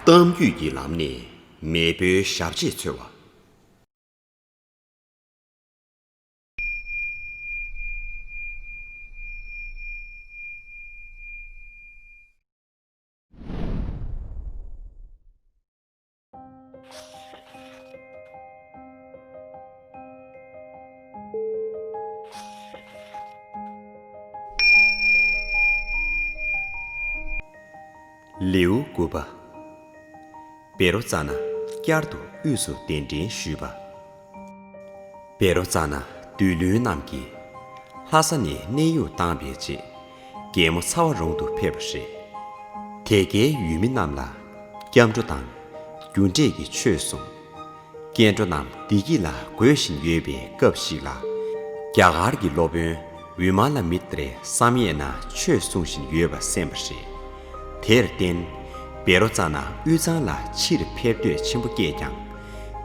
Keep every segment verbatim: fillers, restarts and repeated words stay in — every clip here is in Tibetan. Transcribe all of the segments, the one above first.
གཏམ་རྒྱུད་ཀྱི་ལམ་ནས་མེས་པོའི་ཞབས་རྗེས་འཚོལ་བ། ལེའུ་དགུ་པ། བཻ་རོ་ཙ་ན་བསྐྱར་དུ་དབུས་སུ་གདན་འདྲེན་ཞུས་པ། བཻ་རོ་ཙ་ན་བདུད་བློན་རྣམས་ཀྱིས་ལྷ་ས་ནས་གནས་དབྱུང་བཏང་བའི་རྗེས། རྒྱལ་མོ་ཚ་བ་རོང་དུ་ཕེབས་པ་རེད། དེ་གའི་ཡུལ་མི་རྣམས་ལ་སྐྱབས་འགྲོ་དང་རྒྱུ་འབྲས་ཀྱི་ཆོས་གསུངས། སྐྱེ་འགྲོ་རྣམས་བདེ་སྐྱིད་ལ་འགོད་བཞིན་ཡོད་པའི་སྐབས་ཤིག་ལ། རྒྱ་གར་གྱི་སློབ་དཔོན་བི་མ་ལ་མི་ཏྲའི་བསམ་ཡས་ན་ཆོས་གསུང་བཞིན་ཡོད་པ་གསན་པ་རེད། དེར་བརྟེན། བཻ་རོ་ཙ་ན་དབུས་གཙང་ལ་ཕྱིར་ཕེབས་འདོད་ཆེན་པོ་སྐྱེས་ཀྱང་།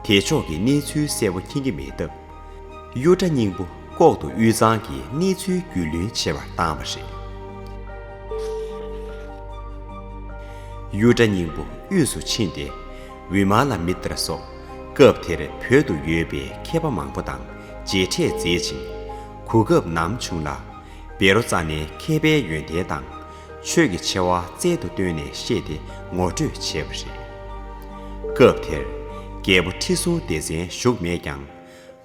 དེ་ཕྱོགས་ཀྱི་གནས་ཚུལ་གསལ་པོ་མཁྱེན་གྱི་མེད་སྟབས། གཡུ་སྒྲ་སྙིང་པོ་ལྐོག་ཏུ་དབུས་གཙང་གི་གནས་ཚུལ་རྒྱུས་ལོན་བྱེད་པར་བཏང་བ་རེད། གཡུ་སྒྲ་སྙིང་པོ་དབུས་སུ་ཕྱིན་ཏེ། བི་མ་ལ་མི་ཏྲ་སོགས་སྐབས་དེར་བོད་དུ་ཡོད་པའི་མཁས་པ་མང་པོ་དང་མཇལ་འཕྲད་མཛད་ཅིང་། གོ་སྐབས་ནམ་བྱུང་ལ། བཻ་རོ་ཙ་ནའི་མཁས་པའི་ཡོན་ཏན་དང་། ཆོས་ཀྱི་ཆེ་བ་རྩལ་དུ་བཏོན་ནས་བཤད་དེ་ངོ་སྤྲོད་བྱས་པ་རེད། སྐབས་དེར་རྒྱལ་པོ་ཁྲི་སྲོང་ལྡེ་བཙན་བཞུགས་མེད་ཀྱང་།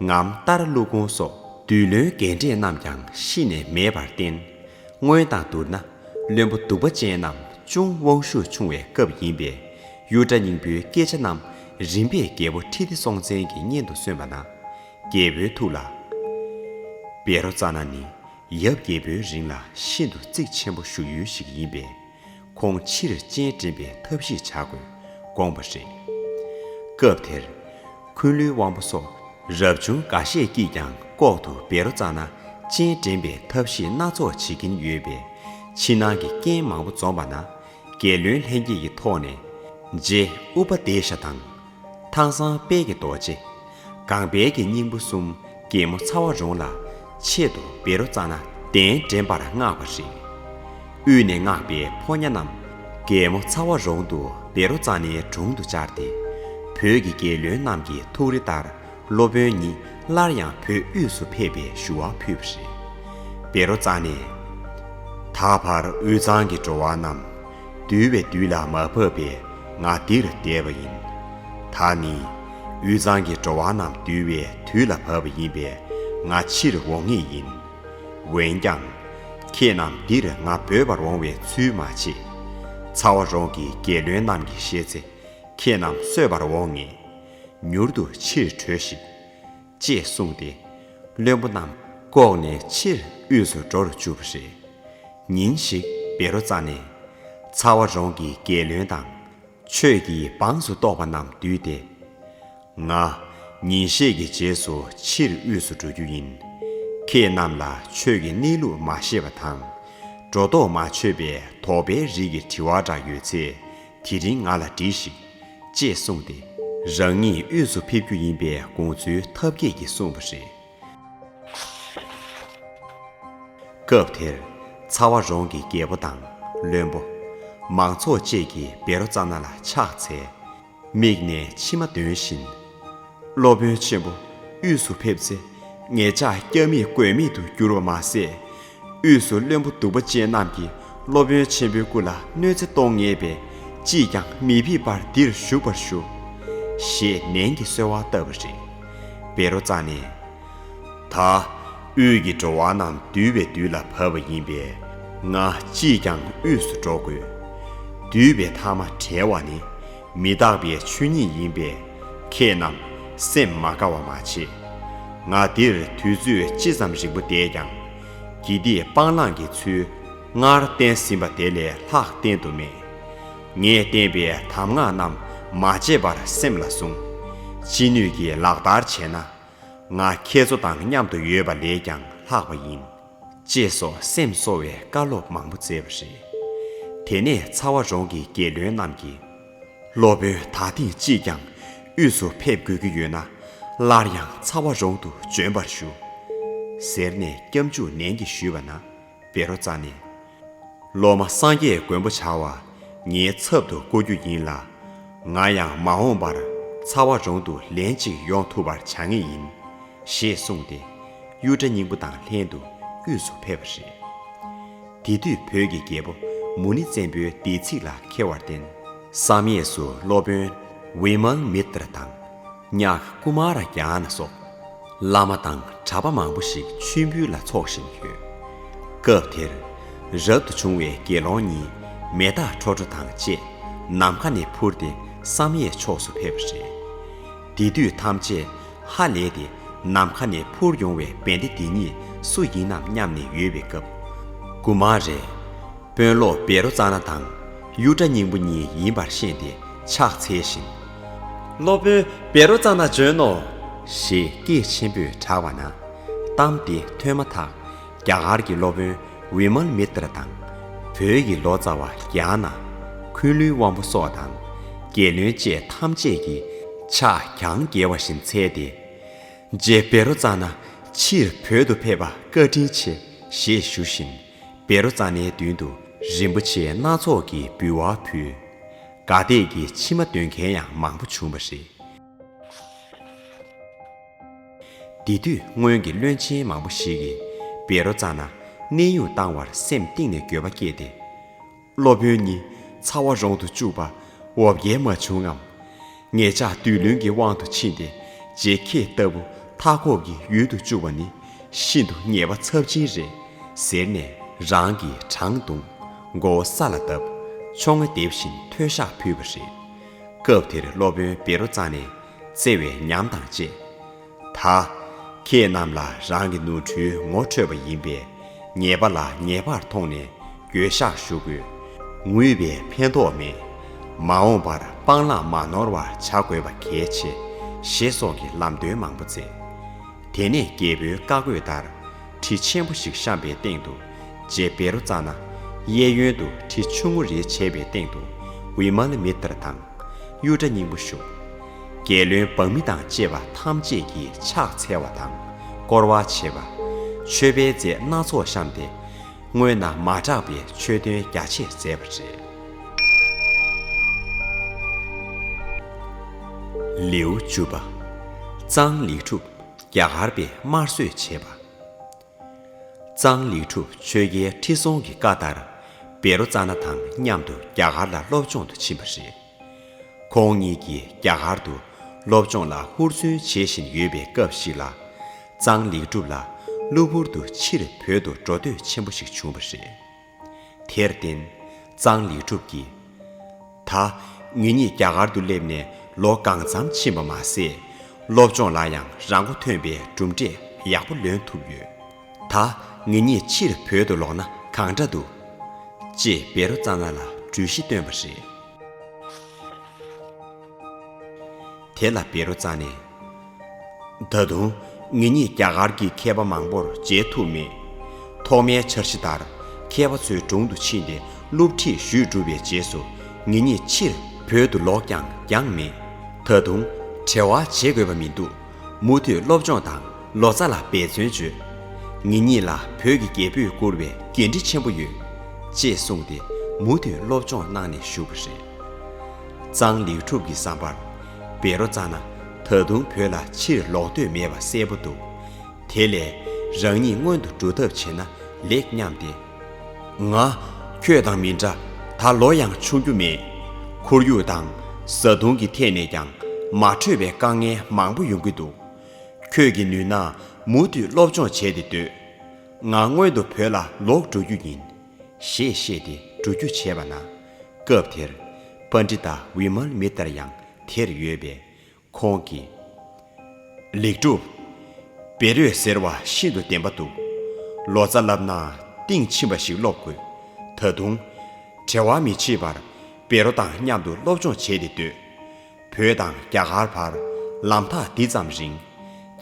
ངམ་ཏཱ་ར་ཀླུ་ཁོང་སོགས་བདུད་བློན་རྒན་གྲས་རྣམས་ཀྱང་ཤི་ནས་མེད་པར་བརྟེན། སྔོན་དང་བསྡུར་ན། བློན་པོ་གདུག་པ་ཅན་རྣམས་ཅུང་དབང་ཤུགས་ཆུང་བའི་སྐབས་ཡིན་པས། གཡུ་སྒྲ་སྙིང་པོའི་སྐད་ཆ་རྣམས་རིམ་པས་རྒྱལ་པོ་ཁྲི་ལྡེ་སྲོང་བཙན་གྱི་སྙན་དུ་སོན་པ་ན། རྒྱལ་པོའི་ཐུགས་ལ། བཻ་རོ་ཙ་ན་ནི་ཡབ་རྒྱལ་པོའི་རིང་ལ་ཤིན་ཏུ་གཙིགས་ཆེན་པོ་བཞུགས་ཡུལ་ཞིག་ཡིན་པས། ཁོང་ཕྱིར་སྤྱན་འདྲེན་པའི་ཐབས་ཤེས་བྱ་དགོས་དགོངས་པ་རེད། སྐབས་དེར། འཁོན་ལོའི་དབང་པོ་སོགས་རབ་བྱུང་འགའ་ཤས་ཀྱིས་ཀྱང་ལྐོག་ཏུ་བཻ་རོ་ཙ་ན་སྤྱན་འདྲེན་པའི་ཐབས་ཤེས་སྣ་ཚོགས་བྱེད་ཀྱིན་ཡོད་པས། ཕྱི་ནང་གི་རྐྱེན་མང་པོ་འཛོམས་པ་ན། རྒྱལ་བློན་ལྷན་རྒྱས་ཀྱི་ཐོག་ནས། རྗེ་ཨུ་པ་དེ་ཤ་དང་། ཐང་སང་དཔལ་གྱི་རྡོ་རྗེ། གང་དཔལ་གྱི་སྙིང་པོ་གསུམ་རྒྱལ་མོ་ཚ་བ་རོང་ལ་ཆེད་དུ་བཻ་རོ་ཙ་ན་གདན་འདྲེན་པར་མངགས་པ་རེད། དབུས་ནས་མངགས་པའི་ཕོ་ཉ་རྣམས་རྒྱལ་མོ་ཚ་བ་རོང་དུ་བཻ་རོ་ཙ་ནའི་དྲུང་དུ་བཅར་ཏེ། བོད་ཀྱི་རྒྱལ་བློན་རྣམས་ཀྱི་ཐུགས་རེ་ལྟར་སློབ་དཔོན་ཉིད་སླར་ཡང་བོད་དབུས་སུ་ཕེབས་པའི་ཞུ་བ་ཕུལ་བ་རེད། བཻ་རོ་ཙ་ནས། ད་བར་དབུས་གཙང་གི་འགྲོ་བ་རྣམས། འདུལ་བའི་དུས་ལ་མ་བབ་པས་ང་འདིར་བསྡད་པ་ཡིན། ད་ནི་དབུས་གཙང་གི་འགྲོ་བ་རྣམས་འདུལ་བའི་དུས་ལ་བབ་པ་ཡིན་པས་ང་ཕྱིར་འོང་ངེས་ཡིན། འོན་ཀྱང་། ཁྱེད་རྣམས་འདིར་ང་འབོད་པར་འོང་བའི་ཚུལ་མ་བྱེད། ཚ་བ་རོང་གི་རྒྱལ་བློན་རྣམས་ཀྱིས་ཤེས་ཚེ། ཁྱེད་རྣམས་གསོད་པར་འོང་ངེས། མྱུར་དུ་ཕྱིར་བྲོས་ཤིག་ཅེས་གསུངས་ཏེ། བློན་པོ་རྣམས་བཀོག་ནས་ཕྱིར་དབུས་སུ་འགྲོ་རུ་བཅུག་པ་རེད། ཉིན་ཞིག་བཻ་རོ་ཙ་ནས་ཚ་བ་རོང་གི་རྒྱལ་བློན་དང་། ཆོས་ཀྱི་འབངས་སུ་གཏོགས་པ་རྣམས་འདུས་ཏེ། ང་ཉིན་ཤས་ཀྱི་རྗེས་སུ་ཕྱིར་དབུས་སུ་འགྲོ་རྒྱུ་ཡིན། ཁྱེད་རྣམས་ལ་ཆོས་ཀྱི་གནས་ལུགས་མ་ཤེས་པ་དང་། སྒྲོ་འདོགས་མ་ཆོད་པའི་དོགས་པའི་རིགས་ཀྱི་དྲི་བ་འདྲ་ཡོད་ཚེ། དེ་རིང་ང་ལ་དྲིས་ཤིག་ཅེས་གསུངས་ཏེ། རང་ཉིད་དབུས་སུ་ཕེབས་རྒྱུ་ཡིན་པའི་དགོངས་ཚུལ་ཐབས་མཁས་ཀྱིས་གསུངས་པ་རེད། སྐབས་དེར་ཚ་བ་རོང་གི་རྒྱལ་པོ་དང་བློན་པོ། མང་ཚོགས་བཅས་ཀྱིས་བཻ་རོ་ཙ་ན་ལ་ཕྱག་འཚལ། མིག་ནས་མཆི་མ་འདོན་བཞིན། སློབ་དཔོན་ཆེན་པོ་དབུས་སུ་ཕེབས་ཚེ། ངེད་ཅག་སྐྱབས་མེད་མགོན་མེད་དུ་འགྱུར་བ་མ་ཟད། དབུས་སུ་བློན་པོ་གདུག་པ་ཅན་རྣམས་ཀྱིས་སློབ་དཔོན་ཆེན་པོའི་སྐུ་ལ་གནོད་འཚེ་གཏོང་ངེས་པས། ཅིས་ཀྱང་མི་ཕེབས་པར་འདིར་བཞུགས་པར་ཞུ། ཞེས་ནན་གྱིས་གསོལ་བ་བཏབ་པ་རེད། བཻ་རོ་ཙ་ནས། ད་དབུས་ཀྱི་འགྲོ་བ་རྣམས་འདུལ་བའི་དུས་ལ་བབ་པ་ཡིན་པས། ང་ཅིས་ཀྱང་དབུས་སུ་འགྲོ་དགོས། འདུལ་བའི་ཐ་མ་བྲལ་བ་ནི། མི་རྟག་པའི་ཆོས་ཉིད་ཡིན་པས། ཁྱེད་རྣམས་སེམས་མ་དགའ་བ་མ་བྱེད། ང་འདིར་དུས་ཚོད་ཅི་ཙམ་རིང་པོ་བསྡད་ཀྱང་། དགེ་སྡིག་སྤང་བླང་གི་ཚུལ་སྔར་བསྟན་ཟིན་པ་དེ་ལས་ལྷག་བསྟན་དུ་མེད། ངས་བསྟན་པའི་གདམས་ངག་རྣམས་མ་བརྗེད་པར་སེམས་ལ་ཟུངས། ཅི་ནུས་ཀྱིས་ལག་བསྟར་བྱས་ན། ང་ཁྱེད་ཚོ་དང་མཉམ་དུ་ཡོད་པ་ལས་ཀྱང་ལྷག་པ་ཡིན། ཅེས་སོགས་སེམས་གསོ་བའི་བཀའ་སློབ་མང་པོ་སྩལ་བ་རེད། དེ་ནས་ཚ་བ་རོང་གི་རྒྱལ་བློན་རྣམས་ཀྱིས། སློབ་དཔོན་ད་ཐེངས་ཅིས་ཀྱང་དབུས་སུ་ཕེབས་དགོས་ཀྱི་ཡོད་ན། སླར་ཡང་ཚ་བ་རོང་དུ་བྱོན་པར་ཞུ། ཟེར་ནས་སྐྱབས་འཇུག་ནན་གྱིས་ཞུས་པ་ན། བཻ་རོ་ཙ་ནས། སློབ་མ་སངས་རྒྱས་མགོན་པོ་བྱ་བ་ངའི་ཚབ་ཏུ་བསྐོ་རྒྱུ་ཡིན་ལ། ང་ཡང་མ་འོངས་པར་ཚ་བ་རོང་དུ་ལན་གཅིག་ཡོང་ཐུབ་པར་བྱ་ངེས་ཡིན། ཞེས་གསུངས་ཏེ། གཡུ་སྒྲ་སྙིང་པོ་དང་ལྷན་དུ་དབུས་སུ་ཕེབས་པ་རེད། དེ་དུས་བོད་ཀྱི་རྒྱལ་པོ་མུ་ནེ་བཙན་པོའི་བདེ་ཚིག་ལ་འཁེལ་བར་བརྟེན། བསམ་ཡས་སུ་སློབ་དཔོན་བི་མལ་མི་ཏྲ་དང་། ཉག་ཀུ་མཱ་ར་ཛྙཱ་ན་སོགས་བླ་མ་དང་གྲྭ་པ་མང་པོ་ཞིག་མཆོད་འབུལ་ལ་ཚོགས་བཞིན་ཡོད། སྐབས་དེར་རབ་ཏུ་བྱུང་བའི་དགེ་སློང་གཉིས་མེ་སྟག་ཁྲོ་ཁྲོ་དང་བཅས་ནམ་མཁའ་ནས་འཕུར་ཏེ་བསམ་ཡས་ཕྱོགས་སུ་ཕེབས་པ་རེད། དེ་དུས་ཐམས་ཅད་ཧ་ལས་ཏེ་ནམ་མཁའ་ནས་འཕུར་ཡོང་བའི་བན་དེ་འདི་གཉིས་སུ་ཡིན་ནམ་སྙམ་ནས་ཡོད་པའི་སྐབས། ཀུ་མཱ་རས་དཔོན་སློབ་བེ་རོ་ཙ་ན་དང་གཡུ་སྒྲ་སྙིང་པོ་གཉིས་ཡིན་པར་ཤེས་ཏེ་ཕྱག་འཚལ་ཞིང་། སློབ་དཔོན་བེ་རོ་ཙ་ན་བྱོན་ནོ། ཞེས་སྐད་ཆེན་པོས་གྲགས་པ་ན། གཏམ་དེ་ཐོས་མ་ཐག་རྒྱ་གར་གྱི་སློབ་དཔོན་བི་མལ་མི་ཏྲ་དང་། བོད་ཀྱི་ལོ་ཙཱ་བ་ཛྙཱ་ན། འཁོན་ལོའི་དབང་པོ་སོགས་དང་། རྒྱལ་བློན་བཅས་ཐམས་ཅད་ཀྱིས་ཕྱག་གྱང་འགྱེལ་བ་བཞིན་འཚལ་ཏེ། རྗེ་བེ་རོ་ཙ་ན་ཕྱིར་བོད་དུ་ཕེབས་པ་བཀའ་དྲིན་ཆེ། ཞེས་ཞུ་བཞིན་བེ་རོ་ཙ་ནའི་མདུན་དུ་རིན་པོ་ཆེ་སྣ་ཚོགས་ཀྱིས་འབུལ་བ་ཕུལ། དགའ་དད་ཀྱིས་མཆི་མ་འདོན་མཁན་ཡང་མང་པོ་བྱུང་བ་རེད། དེ་དུས་སྔོན་གྱི་བློན་ཆེན་མང་པོ་ཞིག་གིས་བེ་རོ་ཙ་ན་གནས་དབྱུང་བཏང་བར་སེམས་གཏིང་ནས་འགྱོད་པ་སྐྱེས་ཏེ། སློབ་དཔོན་ཉིད་ཚ་བ་རོང་དུ་བཅུག་པ་འོ་བརྒྱལ་མ་བྱུང་ངམ། ངེད་ཅག་བདུད་བློན་གྱི་དབང་དུ་ཕྱིན་ཏེ་རྗེ་ཁྱེད་ལྟ་བུ་མཐའ་འཁོབ་ཀྱི་ཡུལ་དུ་བཅུག་པ་ནི་ཤིན་ཏུ་ཉེས་པ་ཚབས་ཆེན་རེད། ཟེར་ནས་རང་གི་བྲང་བརྡུངས། མགོ་བོ་ས་ལ་བརྡབས། ཆོ་ངེ་འདེབས་བཞིན་མཐོལ་བཤགས་ཕུལ་བ་རེད། སྐབས་དེར་སློབ་དཔོན་བེ་རོ་ཙ་ནས་བརྩེ་བའི་ཉམས་དང་བཅས། ད་ཁྱེད་རྣམས་ལ་རང་གི་ནོར་འཁྲུལ་ངོ་འཕྲོད་པ་ཡིན་པས། ཉེས་པ་ལ་ཉེས་པར་མཐོང་ནས་འགྱོད་བཤགས་ཞུ་དགོས། ངུས་པས་ཕན་ཐོགས་མེད། མ་འོངས་པར་སྤང་བླང་མ་ནོར་བར་བྱ་དགོས་པ་གལ་ཆེ། ཞེས་སོགས་ཀྱི་ལམ་སྟོན་མང་པོ་མཛད། དེ་ནས་རྒྱལ་པོའི་བཀའ་བཀོད་ལྟར་གྲི་ཆེན་པོ་ཞིག་བཤམས་པའི་སྟེང་དུ་རྗེ་བེ་རོ་ཙ་ན། གཡས་གཡོན་དུ་གྲི་ཆུང་ངུ་རེ་བྱས་པའི་སྟེང་དུ་བི་མལ་མི་ཏྲ་དང་། གཡུ་སྒྲ་སྙིང་པོ་བཞུགས། རྒྱལ་བློན་འབངས་མི་དང་བཅས་པ་ཐམས་ཅད་ཀྱིས་ཕྱག་འཚལ་བ་དང་བསྐོར་བ་བྱེད་པ། མཆོད་པའི་རྫས་སྣ་ཚོགས་བཤམས་ཏེ། སྔོན་ན་མ་གྲགས་པའི་མཆོད་རྟེན་རྒྱ་ཆེར་མཛད་པ་རེད། ལེའུ་བཅུ་པ། གཙང་ལེགས་གྲུབ་རྒྱ་གར་པས་དམར་གསོད་བྱས་པ། གཙང་ལེགས་གྲུབ་ཆོས་རྒྱལ་ཁྲི་སྲོང་གི་བཀའ་ལྟར། བེ་རོ་ཙ་ན་དང་མཉམ་དུ་རྒྱ་གར་ལ་སློབ་སྦྱོང་དུ་ཕྱིན་པ་རེད། ཁོང་གཉིས་ཀྱིས་རྒྱ་གར་དུ་སློབ་སྦྱོང་ལ་ཧུར་བརྩོན་བྱེད་བཞིན་ཡོད་པའི་སྐབས་ཤིག་ལ། གཙང་ལེགས་གྲུབ་ལ་གློ་བུར་དུ་ཕྱིར་བོད་དུ་འགྲོ་འདོད་ཆེན་པོ་ཞིག་བྱུང་བ་རེད། དེར་བརྟེན། གཙང་ལེགས་གྲུབ་ཀྱིས། ད་ངེད་གཉིས་རྒྱ་གར་དུ་སླེབས་ནས་ལོ་གང་འཚམ་ཕྱིན་པ་མ་ཟད། སློབ་སྦྱོང་ལ་ཡང་རང་མགོ་ཐོན་པའི་གྲུབ་འབྲས་ཡག་པོ་ལོན་ཐུབ་ཡོད། ད་ངེད་གཉིས་ཕྱིར་བོད་དུ་ལོག་ན་གང་འདྲ་འདུག་ཅེས་བེ་རོ་ཙ་ན་ལ་གྲོས་གཞི་བཏོན་པ་རེད། དེ་ལ་བེ་རོ་ཙ་ནས། ད་དུང་ངེད་གཉིས་རྒྱ་གར་གྱི་མཁས་པ་མང་པོར་མཇལ་ཐུབ་མེད། ཐོག་མའི་འཆར་གཞི་ལྟར་མཁས་པ་ཚོའི་དྲུང་དུ་ཕྱིན་ཏེ་སློབ་ཁྲིད་ཞུས་གྲུབ་པའི་རྗེས་སུ་ངེད་གཉིས་ཕྱིར་བོད་དུ་ལོག་ཀྱང་འགྱངས་མེད། ད་དུང་བྲེལ་བ་བྱེད་དགོས་པ་མི་འདུག་མུ་མཐུད་སློབ་སྦྱོང་དང་ལོ་ཙཱ་ལ་འབད་བརྩོན་བྱོས། ངེད་གཉིས་ལ་བོད་ཀྱི་རྒྱལ་པོས་བསྐུར་བའི་འགན་འཁྲི་ཆེན་པོ་ཡོད། ཅེས་གསུངས་ཏེ་མུ་མཐུད་སློབ་སྦྱོང་གནང་ནས་བཞུགས་པ་རེད། གཙང་ལེགས་གྲུབ་ཀྱི་བསམ་པར། བེ་རོ་ཙ་ན་ད་དུང་བོད་ལ་ཕྱིར་ལོག་འདོད་མེད་པ་གསལ་པོ་འདུག་དེ་ལས་རང་ཉིད་སྔོན་དུ་འགྲོ་ཐབས་བྱས་ན་ལེགས་སྙམ་སྟེ། ང་ཁྱོད་དང་མི་འདྲ། ད་ལོ་ཡང་ཆུང་རྒྱུ་མེད། ཁོར་ཡུག་དང་བཟའ་བཏུང་གི་ཐད་ནས་ཀྱང་མ་འཕྲོད་པའི་དཀའ་ངལ་མང་པོ་ཡོང་གི་འདུག་ཁྱོད་ཀྱིས་ནུས་ན་མུ་མཐུད་སློབ་སྦྱོང་བྱས་ཏེ་སྡོད། ང་སྔོན་དུ་བོད་ལ་ལོག་འགྲོ་རྒྱུ་ཡིན། ཞེས་བཤད་དེ་འགྲོ་རྒྱུ་བྱས་པ་ན། སྐབས་དེར་པཎྜི་ཏ་བི་མལ་མི་ཏྲ་ཡང་དེར་ཡོད་པས་ཁོང་གིས། ལེགས་གྲུབ། བེ་རོས་ཟེར་བ་ཤིན་ཏུ་བདེན་པ་འདུག་ལོ་ཙཱ་བསླབ་ན་གཏིང་ཕྱིན་པ་ཞིག་སློབ་དགོས། ད་དུང་བྲེལ་བ་མི་བྱེད་པར་བེ་རོ་དང་མཉམ་དུ་སློབ་སྦྱོང་བྱས་ཏེ་སྡོད། བོད་དང་རྒྱ་གར་བར་ལམ་ཐག་འདི་ཙམ་རིང་།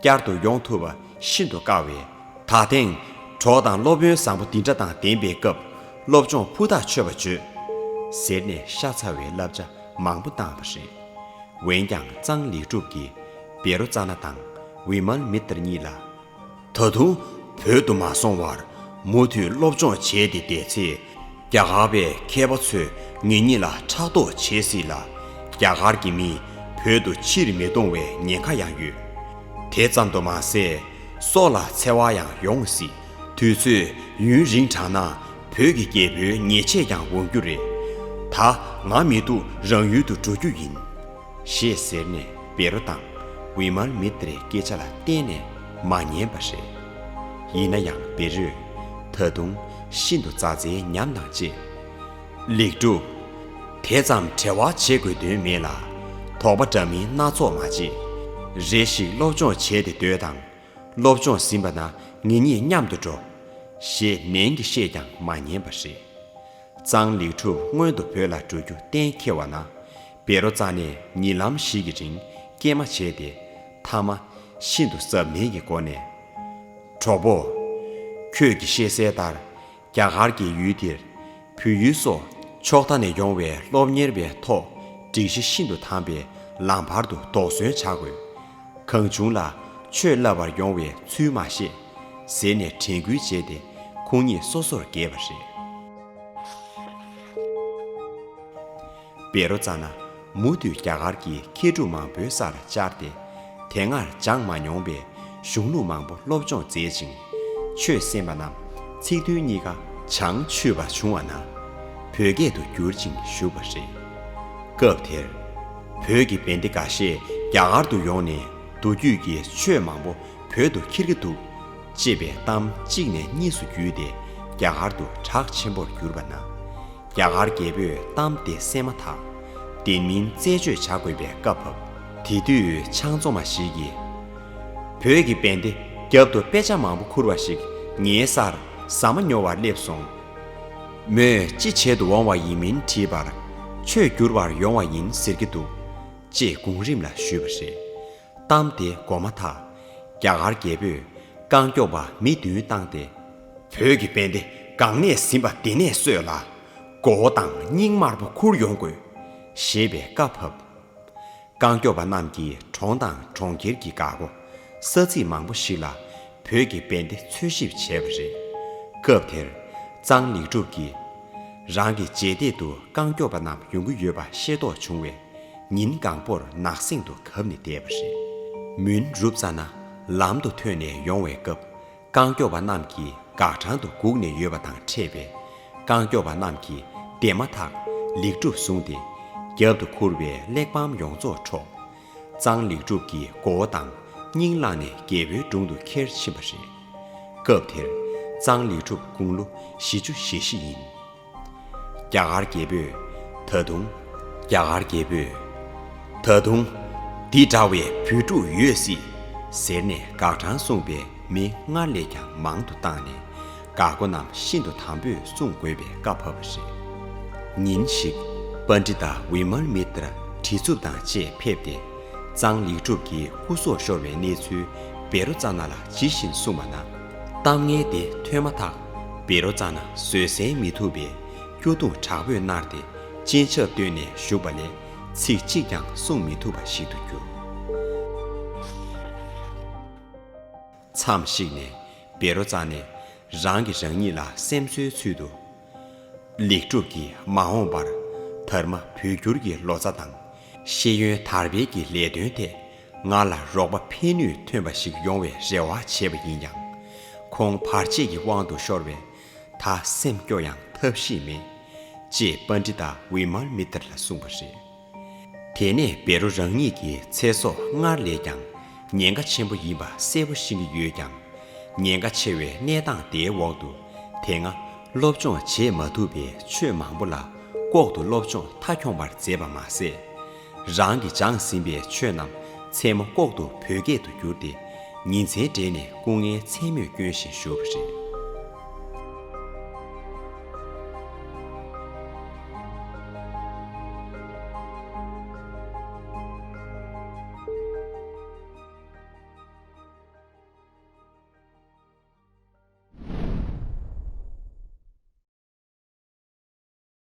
བསྐྱར་དུ་ཡོང་ཐུབ་པ་ཤིན་ཏུ་དཀའ་བས། ད་ཐེངས་གྲོགས་དང་སློབ་དཔོན་བཟང་པོ་འདི་འདྲ་དང་ལྡན་པའི་སྐབས་སློབ་སྦྱོང་ཕུ་ཐག་ཆོད་པ་བྱོས། ཟེར་ནས་ཤ་ཚ་བའི་བསླབ་བྱ་མང་པོ་བཏང་བ་རེད། འོན་ཀྱང་གཙང་ལེགས་གྲུབ་ཀྱིས་བེ་རོ་ཙ་ན་དང་བི་མལ་མི་ཏྲ་གཉིས་ལ། ད་དུང་བོད་དུ་མ་སོང་བར་མུ་མཐུད་སློབ་སྦྱོང་བྱས་ཏེ་བསྡད་ཚེ། རྒྱ་གར་པའི་མཁས་པ་ཚོས་ངེད་གཉིས་ལ་ཕྲག་དོག་བྱེད་སྲིད་ལ། རྒྱ་གར་གྱི་མི་བོད་དུ་ཕྱིར་མི་གཏོང་བའི་ཉེན་ཁ་ཡང་ཡོད། དེ་ཙམ་དུ་མ་ཟད། སྲོག་ལ་འཚེ་བ་ཡང་ཡོང་སྲིད། དུས་ཚོད་ཡུན་རིང་དྲགས་ན་བོད་ཀྱི་རྒྱལ་པོའི་ཉེས་ཆད་ཀྱང་འོང་རྒྱུ་རེད། ད་ང་མི་འདུག་རང་ཡུལ་དུ་འགྲོ་རྒྱུ་ཡིན། ཞེས་ཟེར་ནས་བེ་རོ་དང་ཝི་མལ་མི་ཏྲའི་སྐད་ཆ་ལ་གཏན་ནས་མ་ཉན་པ་རེད། ཡིན་ན་ཡང་བེ་རོས་ད་དུང་ཤིན་ཏུ་མཛའ་བརྩེའི་ཉམས་དང་བཅས། ལེགས་གྲུབ། དེ་ཙམ་བྲེལ་བ་བྱེད་དགོས་དོན་མེད་ལ། དོགས་པ་འདྲ་མིན་སྣ་ཚོགས་མ་བྱེད། རེ་ཞིག་སློབ་སྦྱོང་བྱས་ཏེ་སྡོད་དང་། སློབ་སྦྱོང་ཟིན་པ་ན་ངེད་གཉིས་མཉམ་དུ་འགྲོ། ཞེས་ནན་གྱིས་བཤད་ཀྱང་མ་ཉན་པ་རེད། གཙང་ལེགས་གྲུབ་སྔོན་དུ་བོད་ལ་འགྲོ་རྒྱུ་གཏན་འཁེལ་བ་ན། བེ་རོ་རྩ་ནས་ཉིན་ལམ་ཞིག་གི་རིང་སྐྱེལ་མ་བྱས་ཏེ། མཐའ་མ་ཤིན་ཏུ་གཟབ་ནན་གྱི་སྒོ་ནས། གྲོགས་པོ། ཁྱོད་ཀྱིས་ཤེས་གསལ་ལྟར། རྒྱ་གར་གྱི་ཡུལ་འདིར་བོད་ཡུལ་སོགས་ཕྱོགས་མཐའ་ནས་ཡོང་བའི་སློབ་གཉེར་བའི་ཐོག་སྒྲིག་གཞི་ཤིན་ཏུ་དམ་པས་ལམ་བར་དུ་དོགས་ཟོན་བྱ་དགོས། གང་བྱུང་ལ་ཆོས་བསླབ་པར་ཡོང་བའི་ཚུལ་མ་བཤད། ཟེར་ནས་དྲན་སྐུལ་བྱས་ཏེ་ཁོང་གཉིས་སོ་སོར་གྱེས་པ་རེད། བེ་རོ་ཙ་ན་མུ་མཐུད་རྒྱ་གར་གྱི་མཁས་གྲུབ་མང་པོའི་སར་བཅར་ཏེ། དེ་སྔར་སྦྱངས་མ་མྱོང་པའི་གཞུང་ལུགས་མང་པོ་སློབ་སྦྱོང་མཛད་ཅིང་། ཆོས་གསན་པ་རྣམས་ཚིག་དོན་གཉིས་ཀ་བྱང་ཆུབ་པ་བྱུང་བ་ན། བོད་སྐད་དུ་བསྒྱུར་ཅིང་བཞུགས་པ་རེད། སྐབས་དེར། བོད་ཀྱི་བན་དེ་འགའ་ཤས་རྒྱ་གར་དུ་ཡོང་ནས་མདོ་རྒྱུད་ཀྱི་ཆོས་མང་པོ་བོད་དུ་འཁྱེར་གྱི་འདུག་ཅེས་པའི་གཏམ་གཅིག་ནས་གཉིས་སུ་བརྒྱུད་དེ་རྒྱ་གར་དུ་གྲགས་ཆེན་པོར་གྱུར་པ་ན། རྒྱ་གར་རྒྱལ་པོས་གཏམ་དེ་གསན་མ་ཐག་དེ་མིན་རྩད་གཅོད་བྱ་དགོས་པའི་བཀའ་ཕབ། དེ་དུས་ཆང་བཙོང་མ་ཞིག་གིས། བོད་ཀྱི་བན་དེ་རྒྱབ་ཏུ་དཔེ་ཆ་མང་པོ་ཁུར་བ་ཞིག་ངའི་སར་ཟ་མ་ཉོ་བར་སླེབས་སོང་། མོས་ཅི་བྱེད་དུ་འོང་བ་ཡིན་མིན་དྲིས་པར། ཆོས་བསྒྱུར་བར་ཡོང་བ་ཡིན་ཟེར་གྱི་འདུག་ཅེས་གོང་རིམ་ལ་ཞུས་པ་རེད། གཏམ་དེ་གོ་མ་ཐག་རྒྱ་གར་རྒྱལ་པོས་རྐང་མགྱོགས་པ་མི་བདུན་བཏང་སྟེ། བོད་ཀྱི་བན་དེ་གང་ནས་ཟིན་པ་དེ་ནས་གསོད་ལ། མགོ་བོ་དང་སྙིང་དམར་པོ་ཁུར་ཡོང་དགོས། ཞེས་པའི་བཀའ་ཕབ། རྐང་མགྱོགས་པ་རྣམས་ཀྱིས་གྲོང་དང་གྲོང་ཁྱེར་གྱི་འགག་སྒོ་ས་ཚིགས་མང་པོ་ཞིག་ལ་བོད་ཀྱི་བན་དེ་འཚོལ་ཞིབ་བྱས་པ་རེད། སྐབས་དེར་གཙང་ལེགས་གྲུབ་ཀྱིས། རང་གི་རྗེས་འདེད་དུ་རྐང་མགྱོགས་པ་རྣམས་ཡོང་གི་ཡོད་པ་ཤེས་རྟོགས་བྱུང་བས། ཉིན་གང་པོར་ནགས་གསེང་དུ་གབ་ནས་བསྡད་པ་རེད། མུན་རུབ་ཙ་ན་ལམ་དུ་ཐོན་ནས་ཡོང་བའི་སྐབས། རྐང་མགྱོགས་པ་རྣམས་ཀྱིས་འགག་འཕྲང་དུ་སྒུག་ནས་ཡོད་པ་དང་འཕྲད་པས། རྐང་མགྱོགས་པ་རྣམས་ཀྱིས་བདེ་མ་ཐག་ལེགས་གྲུབ་བཟུང་སྟེ། རྒྱབ་ཏུ་འཁུར་བའི་གླེགས་བམ་ཡོངས་རྫོགས་འཕྲོག་གཙང་ལེགས་གྲུབ་ཀྱི་མགོ་བོ་དང་སྙིང་བླངས་ནས་རྒྱལ་པོའི་དྲུང་དུ་ཁྱེར་ཕྱིན་པ་རེད། སྐབས་དེར་གཙང་ལེགས་གྲུབ་དགུང་ལོ་བཞི་བཅུ་ཞེ་བཞི་ཡིན། རྒྱ་གར་རྒྱལ་པོས་ད་དུང་། རྒྱ་གར་རྒྱལ་པོས། ད་དུང་། འདི་འདྲ་བའི་བོད་ཕྲུག་ཡོད་སྲིད། ཟེར་ནས་འགག་འཕྲང་སྲུང་བའི་མི་སྔར་ལས་ཀྱང་མང་དུ་བཏང་ནས། འགག་སྒོ་རྣམས་ཤིན་ཏུ་དམ་པོས་སྲུང་དགོས་པའི་བཀའ་ཕབ་པ་རེད། ཉིན་ཞིག་པཎྜི་ཏ་ཝི་མལ་མི་ཏྲ་བྲེལ་འཚུབ་དང་བཅས་ཕེབས་ཏེ། གཙང་ལེགས་གྲུབ་ཀྱི་སྐུ་སྲོག་ཤོར་བའི་གནས་ཚུལ་བེ་རོ་ཙ་ན་ལ་ཇི་བཞིན་གསུངས་པ་ན། གཏམ་ངན་དེ་ཐོས་མ་ཐག་བེ་རོ་ཙ་ན་བཟོད་བསྲན་མི་ཐུབ་པའི་སྐྱོ་གདུང་དྲག་པོས་མནར་ཏེ། སྤྱན་ཆབ་བཏོན་ནས་བཞུགས་པ་ལས་ཚིག་གཅིག་ཀྱང་གསུང་མི་ཐུབ་པ་ཞིག་ཏུ་གྱུར། མཚམས་ཤིག་ནས་བེ་རོ་ཙ་ནས་རང་གིས་རང་ཉིད་ལ་སེམས་གསོའི་ཚུལ་དུ། ལེགས་གྲུབ་ཀྱིས་མ་འོངས་པར་དར་མ་བོད་འགྱུར་གྱི་ལོ་ཙཱ་དང་། ཤེས་ཡོན་དར་སྤེལ་གྱི་ལས་དོན་ཐད་ང་ལ་རོགས་པ་ཕན་ནུས་ཐོན་པ་ཞིག་ཡོང་བའི་རེ་བ་བྱས་པ་ཡིན་ཡང་། ཁོང་བར་ཆད་ཀྱི་དབང་དུ་ཤོར་བས། ད་སེམས་སྐྱོ་ཡང་ཐབས་ཤེས་མེད། ཅེས་པཎྜི་ཏ་ཝི་མལ་མི་ཏྲ་ལ་གསུངས་པ་རེད། དེ་ནས་བེ་རོ་རང་ཉིད་ཀྱི་ཚེ་སྲོག་སྔར་ལས་ཀྱང་ཉེན་ཁ་ཆེན་པོ་ཡིན་པ་གསལ་པོ་ཤེས་ཀྱི་ཡོད་ཀྱང་། ཉེན་ཁ་ཆེ་བའི་གནས་སྟངས་དེའི་འོག་ཏུ་དེ་སྔ་སློབ་སྦྱོང་བྱེད་མ་ཐུབ་པའི་ཆོས་མང་པོ་ལ་ལྐོག་ཏུ་སློབ་སྦྱོང་མཐའ་འཁྱོངས་པར་མཛད་པ་མ་ཟད། རང་གིས་སྦྱངས་ཟིན་པའི་ཆོས་རྣམས་མཚན་མོ་ལྐོག་ཏུ་བོད་སྐད་དུ་བསྒྱུར་ཏེ། ཉིན་མཚན་སྦྲེལ་ནས་སྐུ་ངལ་མཚན་མོས་བསྐྱོན་བཞིན་བཞུགས་པ་རེད།